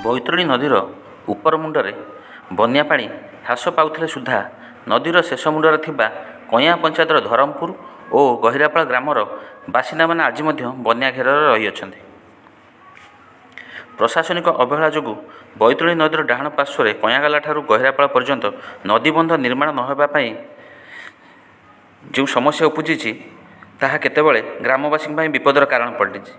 ବୈତରଣୀ ନଦୀର ଉପର ମୁଣ୍ଡରେ ବନ୍ୟା ପାଣି ହ୍ରାସ ପାଉଥିଲେ ସୁଦ୍ଧା ନଦୀର ଶେଷ ମୁଣ୍ଡରେ ଥିବା କଇଁଆ ପଞ୍ଚାୟତର ଧରମପୁର ଓ ଗହିରାପାଳ ଗ୍ରାମର ବାସିନ୍ଦାମାନେ ଆଜି ମଧ୍ୟ ବନ୍ୟା ଘେରରେ ରହିଅଛନ୍ତି। ପ୍ରଶାସନିକ ଅବହେଳା ଯୋଗୁଁ ବୈତରଣୀ ନଦୀର ଡାହାଣ ପାର୍ଶ୍ୱରେ କଇଁଆଗାଲା ଠାରୁ ଗହିରାପାଳ ପର୍ଯ୍ୟନ୍ତ ନଦୀବନ୍ଧ ନିର୍ମାଣ ନହେବା ପାଇଁ ଯେଉଁ ସମସ୍ୟା ଉପୁଜିଛି, ତାହା କେତେବେଳେ ଗ୍ରାମବାସୀଙ୍କ ପାଇଁ ବିପଦର କାରଣ ପାଲଟିଛି।